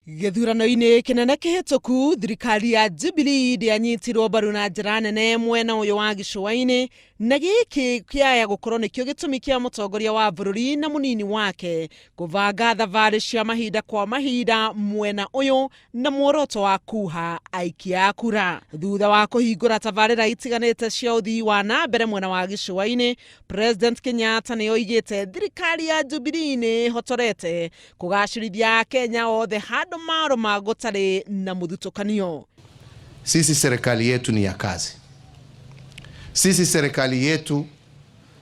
Gĩthurano-inĩ kĩnene kĩhĩtũku, thirikari ya Jubilee ndĩanyitirwo mbaru na njĩra nene mwena ũyũ wa gĩcũa-inĩ, na gĩkĩ kĩaya gũkorwo nĩkĩo gĩtũmi kĩa mũtongoria wa bũrũri na mũnini wake kũbanga thabarĩ cia mahinda kwa mahinda mwena ũyũ na muoroto wa kuha aikia a kura. Thutha wa kũhingũra tabarĩra itiganĩte cia ũthii wa na mbere mwena wa gĩcũa-inĩ, President Kenyatta nĩ oigĩte thirikari ya Jubilee nĩ ĩhotorete kũgacĩrithia Akenya othe handũ marũma gũtarĩ na mũthutũkanio. Sisi serikali yetu ni ya kazi. Sisi serikali yetu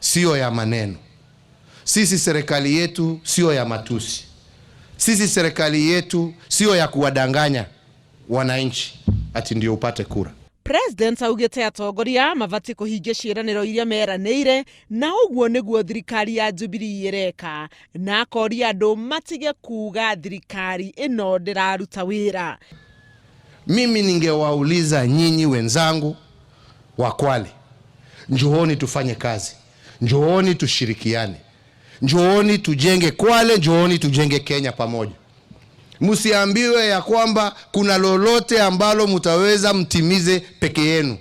siyo ya maneno. Sisi serikali yetu siyo ya matusi. Sisi serikali yetu siyo ya kuwadanganya wananchi ati ndio upate kura. President augĩte atongoria mabatiĩ kũhingia ciĩranĩro iria meranĩire, na ũguo nĩguo thirikari ya Jubilee ĩreka, na akoria andũ matige kuga thirikari ĩno ndĩraruta wĩra. Mimi ningewauliza nyinyi wenzangu wa Kwale, njooni tufanye kazi, njooni tushirikiane, njooni tujenge Kwale, njooni tujenge Kenya pamoja. Msiambiwe ya kwamba kuna lolote ambalo mutaweza mtimize peke yenu.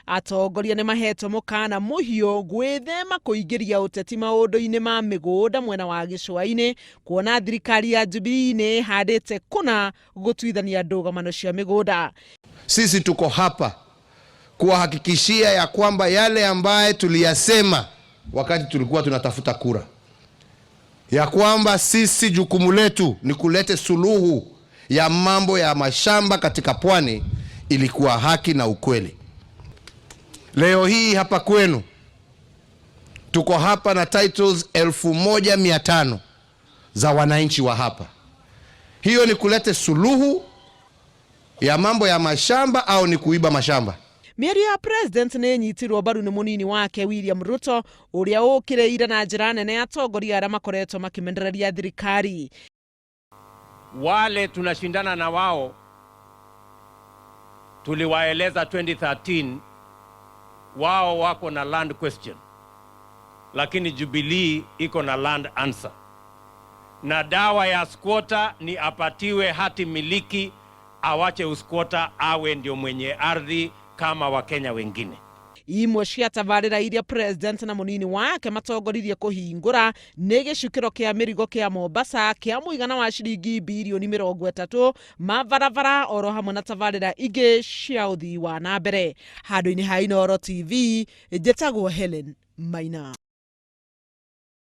Atongoria nĩ mahetwo mũkana mũhiũ gwĩthema kũingĩria ũteti maũndũ-inĩ ma mĩgũnda mwena wa gĩcũa-inĩ, kuona thirikari ya Jubilee nĩ ĩhandĩte kũna gũtuithania ndũgamano cia mĩgũnda. Sisi tuko hapa kuwahakikishia ya kwamba yale ambaye tuliyasema wakati tulikuwa tunatafuta kura, ya kwamba sisi jukumu letu ni kulete suluhu ya mambo ya mashamba katika pwani, ilikuwa haki na ukweli. Leo hii hapa kwenu tuko hapa na titles 1500 za wananchi wa hapa. Hiyo ni kulete suluhu ya mambo ya mashamba au ni kuiba mashamba? Mĩario ya President nĩ ĩnyitirwo mbaru nĩ mũnini wake William Ruto, ũrĩa ũkĩrĩire na njĩra nene atongoria arĩa makoretwo makĩmenereria thirikari. Wale tunashindana na wao tuliwaeleza 2013 wao wako na land question, lakini Jubilee iko na land answer. Na dawa ya squatter ni apatiwe hati miliki, awache usquatter, awe ndio mwenye ardhi kama Wakenya wengine. Imwe cia tabarĩra iria President na mũnini wake matongoririe kũhingũra nĩ gĩcukĩro kĩa mĩrigo kĩa Mombasa kĩa mũigana wa ciringi birioni 30, mabarabara oro hamwe na tabarĩra ingĩ cia ũthii wa na mbere. Handũ-inĩ ha Inooro TV, njĩtagwo Helen Maina.